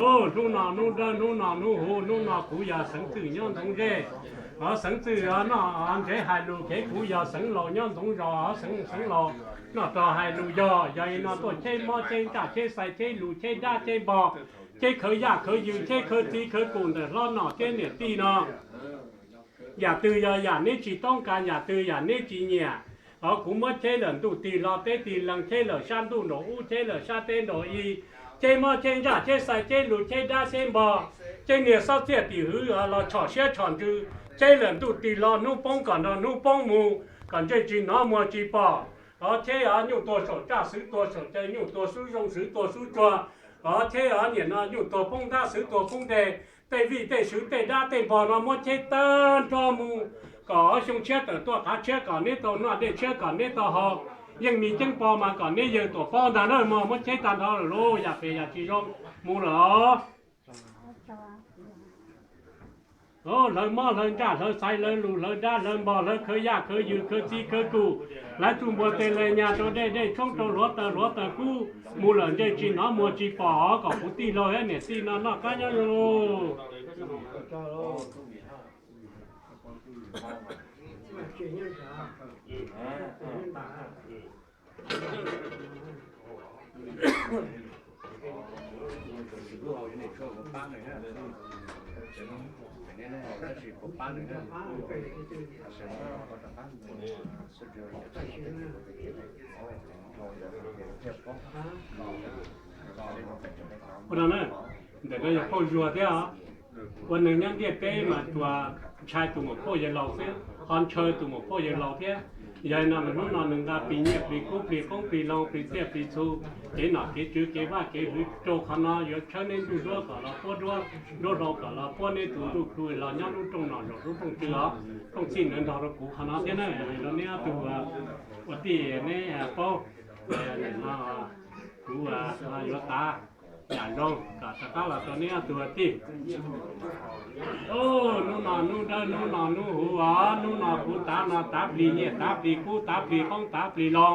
Hnub no hnub dawb, hnub no hnub huv, hnub no kuv yog Xeev Txwj nyob Ntxoov Zej. Xeev Txwj noj ntsev hais lus kev, kuv yog Xeev Laus nyob Ntxoov Zos. Xeev, Xeev Laus noj rog hais lus yog, yog li no tuaj cheb mob cheb ntsaj cheb xais cheb lus cheb dab cheb npog, cheb khawv yaj khawv yws cheb khawv txiv khawv kum ntawm hlob nom thiab niam tij no. Yam twg yog yam neb tsis toob kas, yam twg yam neb tsis nyiam, kuv muab cheb lawm ntuj tig hlo teb tig lees, cheb lawm sab ntuj nraum ub, cheb lawm sab teb nraum i, cheb mob cheb ntsaj cheb xais cheb lus cheb dab cheb npog, cheb niag xob txiaj tim hwv los tshom siab tshom ntsws, cheb lawm ntuj tig hlo hnub poob kom nrog hnub poob mus, kom ntsej tsis hnov muag tsis pom. Cheb nyuj tuag saum tsaj, xwv tuag saum caw, nyuj tuag xub zoo, xwv tuag xub tsuag. Cheb niam no nyuj tuag poob ntab, xwv tuag poob ntej. Tej vij tej swv tej dab tej npog no muab cheb tag nrho mus, kom xyoo tshiab tawm tuaj qav tshiab, kom neb tau noj dej tshiab, kom neb tau haus. Yeej mis ceeb pov mas kom neb yawg tuam pob ntag na mog. Muab cheb tag nrho lawm lauj, yam phem yam tsis zoo mus lawm os. Hlawv mob hlawv ntsaj hlawv xaiv hlawv lus hlawv dab hlawv npog hlawv khawv yaj khawv yws khawv txiv khawv kum, hlawv tsuj npua tes lawv nyas rau dej, dej tshoob rau hluav taws, hluav taws kub mus lawm, ntsej tsis hnov muag tsis pom os. Kom kuv tij laug thiab niam tij no noj qab nyob zoo. Ua no na, ntawm no yog phauj Zuag thiab os. Ua neeg nyob ntiaj teb mas tsuas ntshai tus muam phauj yawg laus xwb, ho ntshaw tus muam phauj yawg laus thiab. Yog li no mas hnub no nws nqa plig nyiaj plig kub plig qoob plig loo plig txiaj plig txhu, kev nom kev tswv kev vaj kev hwv rau qhov no yuav tshawb neb ntuj duab kom los puab duab, nruab hlau kom los puab neb tus ntuj khw los nyob lub rooj nom zaum lub rooj tswv os. Rooj txhij ntawd nrog rau kuv qhov no thiab na, hais rau neb ob tug ua tij neb paub. Kuv yuav tav yam zoo kom rov qab los rau neb ob tug ua tij. Hnub no hnub dawb hnub no hnub huv os, hnub no kuv tav no tav plig nyiaj tav plig kub tav plig qoob tav plig loo.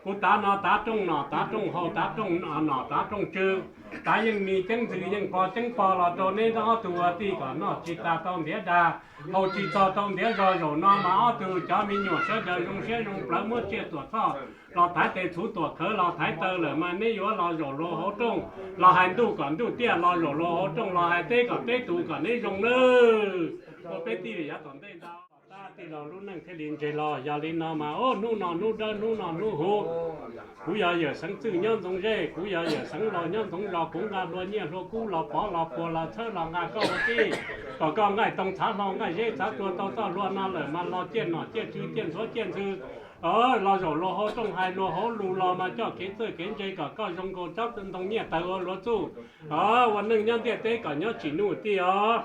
Kuv tav no tav rooj nom tav rooj haus tav rooj nom tav rooj tswv, tav yeej mis ceeb ntxwv yeej pov ceeb pog los rau neb ob tug ua tij kom noj tsis tas tau ntiav dag, haus tsis txog tau ntiav zog. Zaum no mas ob tug cov me nyuam sawv daws zoo siab zoo plawv muab tsiaj tuam txhoj los thaiv tes txhuv tuam khawv los thaiv taw lawm mas neb yuav los zaum luag hauv rooj, los hais ntuj kom ntuj tiaj los zaum luag hauv rooj, los hais teb kom teb tus kom neb zoo nawb. Ua peb tij yav tom ntej ntawd, tab tij laug lub neej thiaj li ntseg los. Yog li no mas hnub no hnub dawb hnub no hnub huv, kuv yog yawm Xeev Txwj nyob Ntxoov Zej, kuv yog yawm Xeev Laus nyob Ntxoov Zos, kuv nqa hlua nyiaj hlua kub los pov los puag los txhawb los nqa koj ua tij, kom koj nqaij too txhav hlau nqaij zeb txhav tuag tau txoj hlua no lawm mas los ciaj nom ciaj tswv ciaj ntxhuav ciaj ntxwv, los zaum luag hauv rooj hais luag hauv lus los mas coj kev txawj kev ntse kom koj zoo nkaus tsob ntoo nyiaj tawg ua luav txuj. Ua neej nyob ntiaj teb kom nyob tsim nuj tij os.